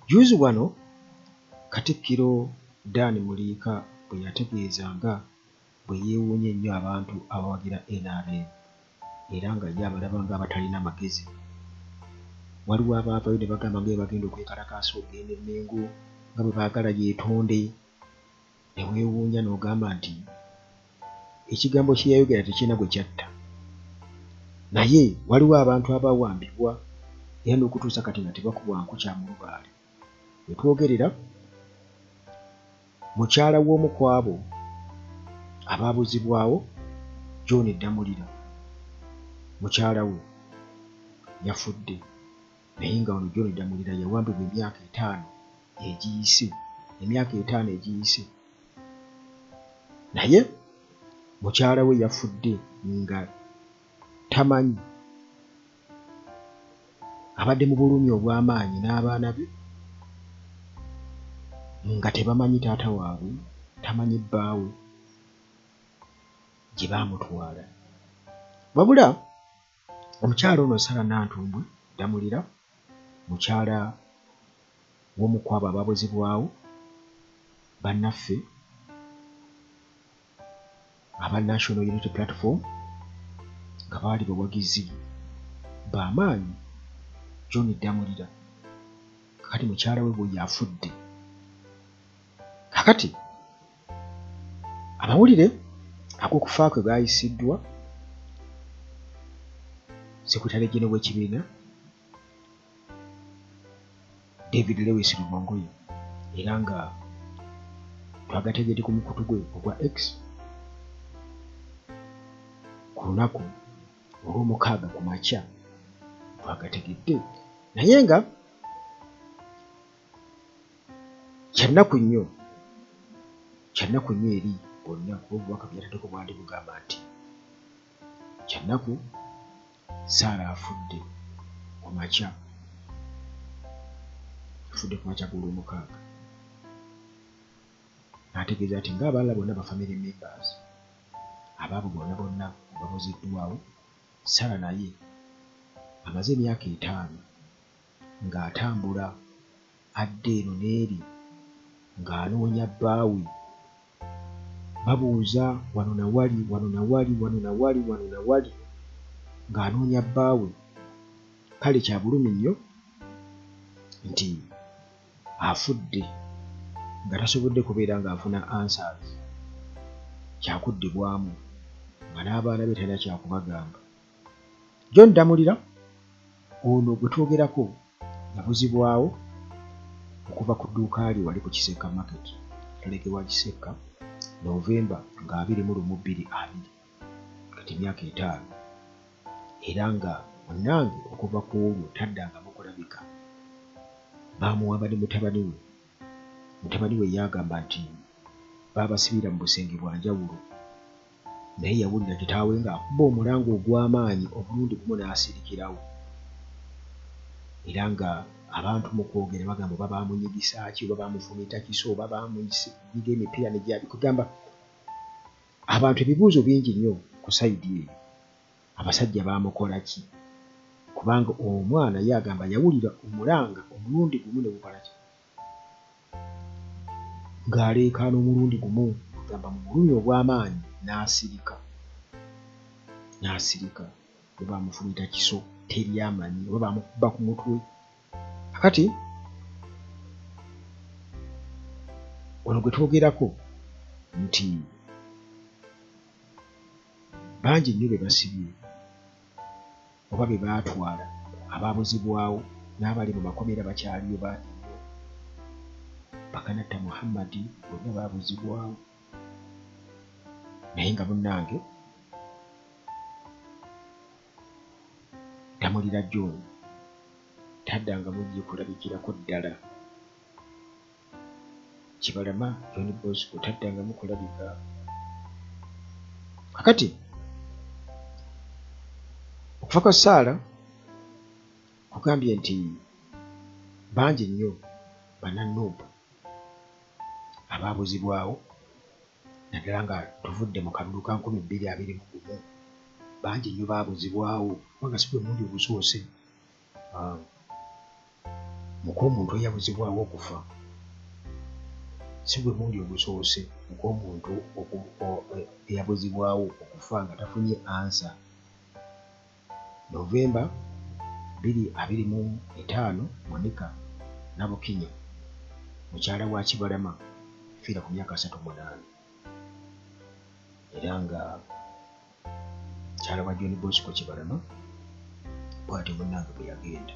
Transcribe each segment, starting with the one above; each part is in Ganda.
Juzi wano Katikkiro Dan Muliika bwe yategeeza nga bwe yeewuunya ennyo abantu abawagira NRM era nga ye abalaba ng'abatalina magezi. Waliwo abaavayo ne bagamba nga bwe bagenda okwekalakaasa okugenda e Mmengo nga bwe baagala yeetonde, ne weewuunya n'ogamba nti ekigambo kye yayogera tekirina gwe kyatta. Naye waliwo abantu abawambibwa era n'okutuusa kati nga tebakubwa nku kya mulubaale. We twogerera mukyala w'omu ku abo abaabuzibwawo, John Ddamulira, mukyala we yafudde naye nga ono John Ddamulira yawambibwa emyaka 5 egiyise, emyaka 5 egiyise, naye mukyala we yafudde nga tamanyi, abadde mu bulumi obw'amaanyi n'abaana be nga tebamanyi taata waabwe, tamanyi bbaawe gye baamutwala. Wabula omukyala ono Sarah Nantumbwe Ddamulira, mukyala w'omu ku abo abaabuzibwawo bannaffe aba National Unity Platform nga baali bawagizi b'amaanyi John Ddamulira, kakati mukyala we bwe yafudde. Kakati amawulire ag'okufa kwe gaayisiddwa Secretary General w'ekibiina David Lewis Rubongoya, era nga twagategedde ku mukutu gwe ogwa X ku lunaku olw'omukaaga ku makya twagategedde, naye nga kyannaku nnyo, kyannaku nnyo eri bonna, kuba obubaka bwe yataddeko bwandi bugamba nti kyannaku Sarah afudde ku makya, afudde ku makya g'olwomukaaga. N'ategeeza nti ng'abalala bonna ba family members abaabo bonna bonna ababuziddwawo, Sarah naye amaze emyaka 5 ng'atambula adda eno n'eri ng'anoonya bbaawe, babuuza wano na wali, wano na wali, wano na wali, wano na wali, ng'anoonya bbaawe. Kale kya bulumi nnyo nti afudde nga tasobodde kubeera ng'afuna answers, kyakuddibwamu nga n'abaana be talina kyakubagamba. John Ddamulira ono gwe twogerako yabuzibwawo okuva ku dduuka lye wali ku Kisekka Market, Kaleke wa Kisekka, Novemba nga 21 2020, kati emyaka 5, era nga munnange okuva ku olwo taddangamu kulabika. Baamuwamba ne mutabani we. Mutabani we yagamba nti baabasibira mu busenge bwa njawulo, naye yawulira kitaawe ng'akuba omulanga ogw'amaanyi omulundi gumu n'asirikirawo, era nga abantu mu kwogera bagamba oba baamunyigisa ki, oba baamufumita kiso, oba baamunyiga emipiira ne gyabi. Kugamba abantu ebibuuzo bingi nnyo ku sayidi eyo, abasajja baamukola ki? Kubanga omwana ye agamba yawulira omulanga omulundi gumu ne gukola ki, ng'aleekaana omulundi gumu, kugamba mu bulumi obw'amaanyi n'asirika, n'asirika. Oba baamufumita kiso teri amanyi, oba baamukuba ku mutwe. Kakati ono gwe twogerako nti bangi nnyo be basibye oba be baatwala abaabuzibwawo n'abali mu makomera bakyaliyo bangi nnyo. Bakanatta Muhammad bonna baabuzibwawo, naye nga munnange Ddamulira John taddangamu ye kulabikirako ddala. Kibalama John Bosco taddangamu kulabika. Kakati okufa kwa Sarah kugambye nti bangi nnyo bannannuupu abaabuzibwawo, naddala nga tuvudde mu kalulu ka 2021, bangi nnyo baabuzibwawo kubanga si gwe mulundi ogusoose. Muk'omuntu eyabuzibwawo okufa si gwe mulundi ogusoose muk'omuntu eyabuzibwawo okufa nga tafunye answer. Novemba 2025, Monica Nabukinya, mukyala wa Kibalama, fiira ku myaka 38, era nga mukyala wa John Bosco Kibalama. Bw'atyo munnange bwe yagenda,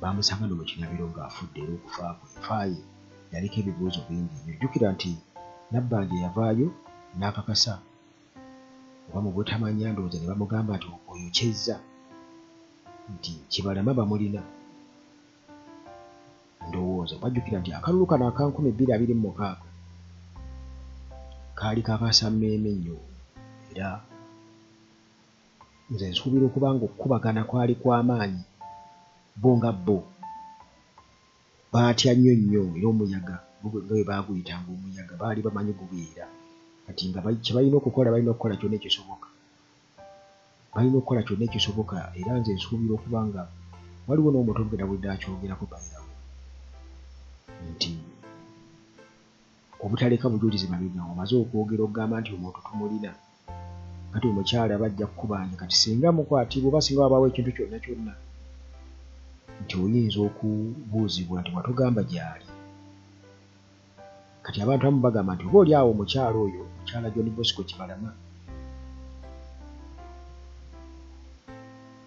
baamusanga no mu kinabiro ng'afudde, era okufa kwe, enfa ye yaliko ebibuuzo bingi nnyo. Jjukira nti Nabbanja yavaayo n'akakasa, oba mu butamanya ndowooza ne bamugamba nti oyo kyezza nti Kibalama bamulina. Ndowooza bajjukira nti akalulu kano aka 2026 kaali kakasa mmeeme nnyo, era nze nsuubira okuba nga okukubagana kwali kw'amaanyi, bo nga bo baatya nnyo nnyo, era omuyaga nga bwe baaguyitanga omuyaga baali bamanyi gubeera. Kati nga kye balina okukola, balina okukola kyonna ekisoboka, balina okukola kyonna ekisoboka. Era nze nsuubira okuba nga waliwo n'omuntu omugenda bulidde akyogerako bayirawo nti obutaleka bujulizi mabega, omaze okwogera okugamba nti omuntu tumulina, kati omukyala bajja kukubanja, kati singa mukwatibwa oba singa wabaawo ekintu kyonna kyonna, nti oyinza okubuuzibwa nti watugamba gy'ali. Kati abantu abamu bagamba nti oba oli awo omukyala oyo, mukyala John Bosco Kibalama,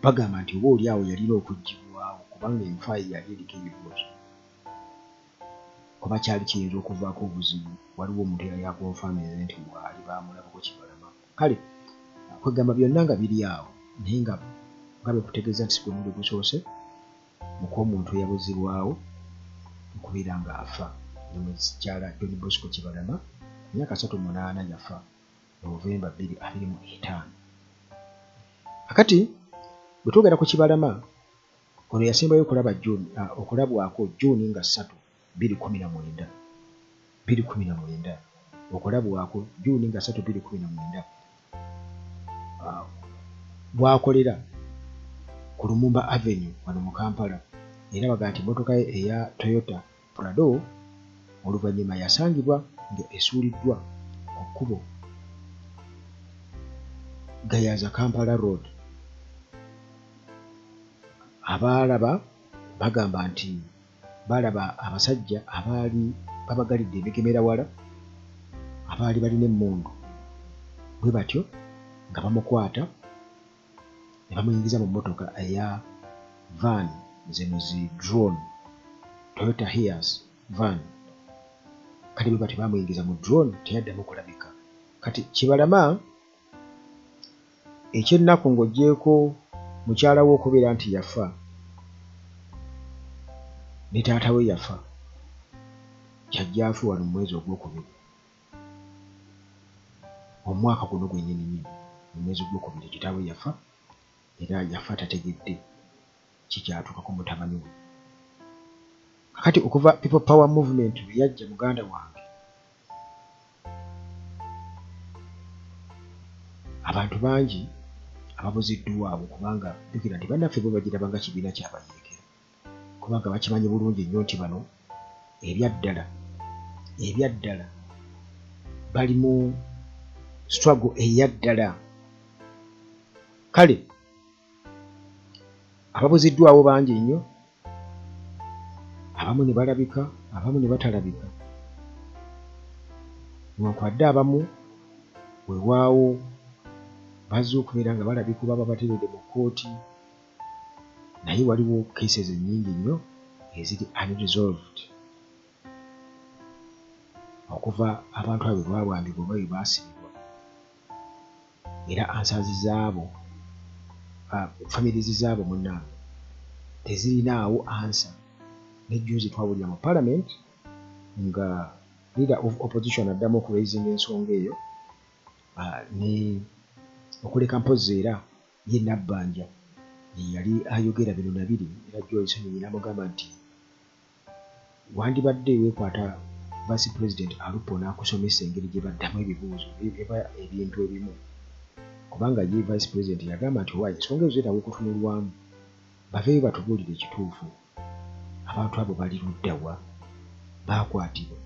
bagamba nti oba oli awo yalina okuggyibwawo kubanga enfa ye yali eriko ebibuuzo, kuba kyali kiyinza okuvaako obuzibu. Waliwo omuntu eyali akonfaminze nti waali baamulabako Kibalama. Kale kwegamba byonna nga biri awo, naye nga nga bwe kutegeeza nti si gwe mulundi gusoose muk'omuntu eyabuzibwawo okubeera ng'afa. Ne mukyala John Bosco Kibalama, myaka 38, yafa Novemba 2025. Kakati bwe twogera ku Kibalama ono, yasembayo okulaba June, okulabwako June nga 3 2019, 2019, okulabwako June nga 3 2019, bwakolera ku Lumumba Avenue wano mu Kampala. Era baga nti emmotoka ye eya Toyota Prado oluvannyuma yasangibwa nga esuuliddwa ku kkubo Gayaza Kampala Road. Abaalaba bagamba nti balaba abasajja abaali babagalidde emigemerawala, abaali balina emmundu, bwe batyo nga bamukwata ne bamuyingiza mu mmotoka eya van, zino zi drone, Toyota Hiace van. Kale bwe batyo bamuyingiza mu drone, teyaddamu kulabika. Kati Kibalama, ekyennaku, ng'oggyeeko mukyala we okubeera nti yafa, ne taata we yafa kyajja afe wano mu mwezi ogwokubiri omwaka guno gwennyini nnyini. Mu mwezi gwokubiri kitaawe yafa, era yafa tategedde kikyatuukako mutabani we. Kakati okuva People Power Movement lwe yajja, muganda wange, abantu bangi ababuziddwawo, kubanga jjukira nti bannaffe bo bagiraba nga kibiina kyabayeekera, kubanga bakimanyi bulungi nnyo nti bano ebyaddala ebyaddala bali mu struggle eyaddala. Kale ababuziddwawo bangi nnyo, abamu ne balabika, abamu ne batalabika, newankubadde abamu weewaawo bazze okubeera nga balabika oba babateredde mu kkooti, naye waliwo cases ennyingi nnyo eziri unresolved okuva abantu abo bwe bawambibwa oba bwe baasibibwa. Era answers zaabo, families zaabo, munnange, tezirinaawo answer. Nejjuzi twawulira mu parliament nga leader of opposition addamu okuraisinga ensonga eyo, ne okuleka mpozzi era ye Nabbanja ye yali ayogera bino nabiri. Era Joel Ssenyonyi n'amugamba nti wandibadde weekwata vice president Alupo n'akusomesa engeri gye baddamu ebibuuzo eba ebintu ebimu, kubanga ye vice president yagamba nti owaaye ensonga ezo zeetaaga okutunulwamu, baveeyo batubuulire ekituufu. Abantu abo bali ludda wa? Baakwatibwa.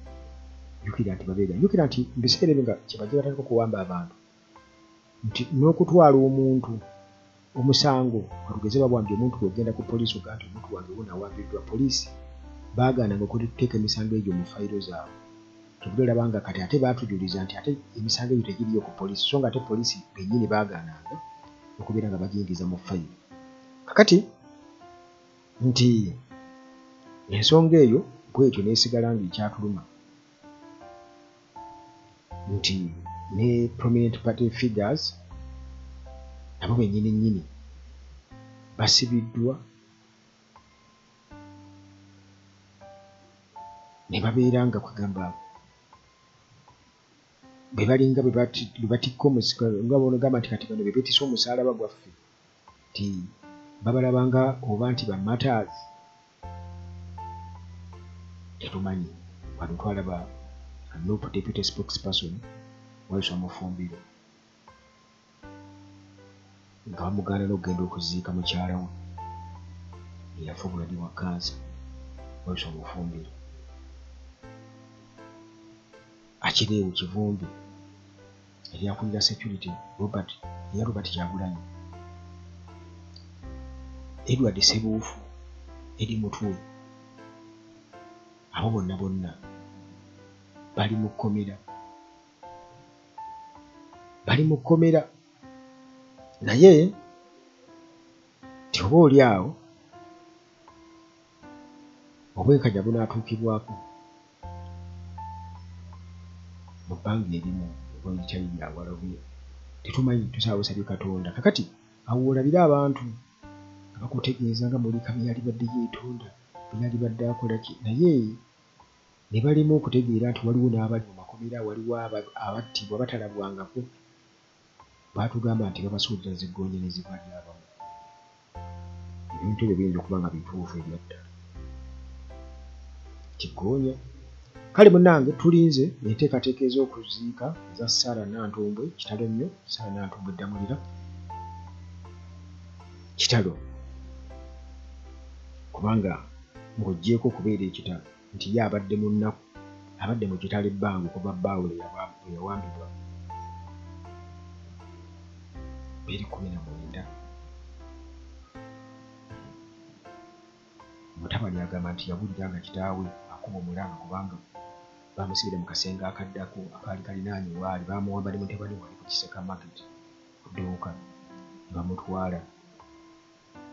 Jjukira nti babeera, jjukira nti mu biseera ebyo nga kyebajja batandika okuwamba abantu, nti n'okutwala omuntu omusango, katugeze bawambye omuntu gwe ogenda ku poliisi ogaa nti omuntu wange wuuno awambiddwa, poliisi baagaananga okuteeka emisango egyo mu fayiro zaabwe. Kyovudde olaba nga kati ate baatujuliza nti ate emisango egyo tegiriyo ku poliisi, so nga ate poliisi bennyini baagaananga okubeera nga bagiyingiza mu fayiro. Kakati nti ensonga eyo bwetyo n'esigala ng'ekyatuluma nti ne prominent party figures nabo bennyini nnyini basibiddwa ne babeera nga kwegamba bwe balinga bwe batikka nga bonogamba nti kati bano be beetisse omusaalaba gwaffe nti babalabanga oba nti ba martyrs tetumanyi. Wano twalaba Nup deputy spokesperson Waiswa Mufumbiro nga bamugaana n'okugenda okuziika mukyala we eyafa obulwadde bwa kansa. Waiswa Mufumbiro Akireewo Kivumbi yali akulira security Robert eya Robert Kyagulanyi, Edward Ssebuufu, Eddie Mutwe, abo bonna bonna bali mu kkomera, bali mu kkomera naye nti oba oli awo obwenkanya bunaatuukibwako mu bbanga erimu oba eritali lya wala oba tetumanyi, tusaba busabi Katonda. Kakati awo w'olabira abantu nga bakutegeeza nga Muliika bye yalibadde yeetonda, bye yalibadde akola ki, naye ne balema okutegeera nti waliwo n'abali mu makomera, waliwo abattibwa batalabwangako. Baatugamba nti babasuulira ziggoonya ne zibalya abamu. Ebintu ebyo biyinza okuba nga bituufu ebya ddala. Kiggoonya. Kale munnange tulinze enteekateeka ez'okuziika eza Sarah Nantumbwe. Kitalo nnyo, Sarah Nantumbwe Ddamulira. Kitalo. Kubanga ng'oggyeeko okubeera ekitalo nti ye abadde mu nnaku, abadde mu kitalo ebbanga okuva bbaawe lwe yawambibwa 2019. Mutabani agamba nti yawulira nga kitaawe akuba omulanga kubanga baamusibira mu kasenge akaddako akaali kalinaanye waali, baamuwamba ne mutabani wali ku Kiseka Market ku dduuka ne bamutwala.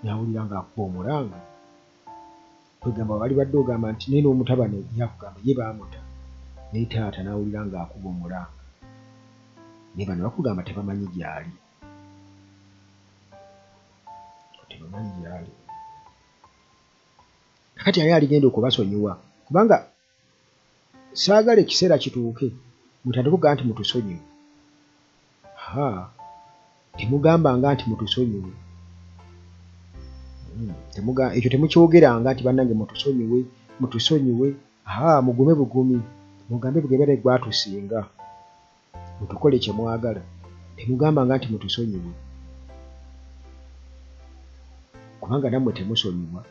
N'awulira ng'akuba omulanga, kwegamba walibadde ogamba nti naye n'omutabani yakugamba ye baamuta, naye taata n'awulira ng'akuba omulanga, naye bano bakugamba tebamanyi gy'ali, tebamanyi gy'ali. Kakati ani aligenda okubasonyiwa? Kubanga saagala ekiseera kituuke mutandike okugamba nti mutusonyiwe. Ha, temugambanga nti mutusonyiwe. Ekyo temukyogeranga nti bannange mutusonyiwe, mutusonyiwe. Ha, mugume bugumi, mugambe bugemere gwatusinga, mutukole kye mwagala. Temugambanga nti mutusonyiwe, kubanga nammwe temusonyiwa.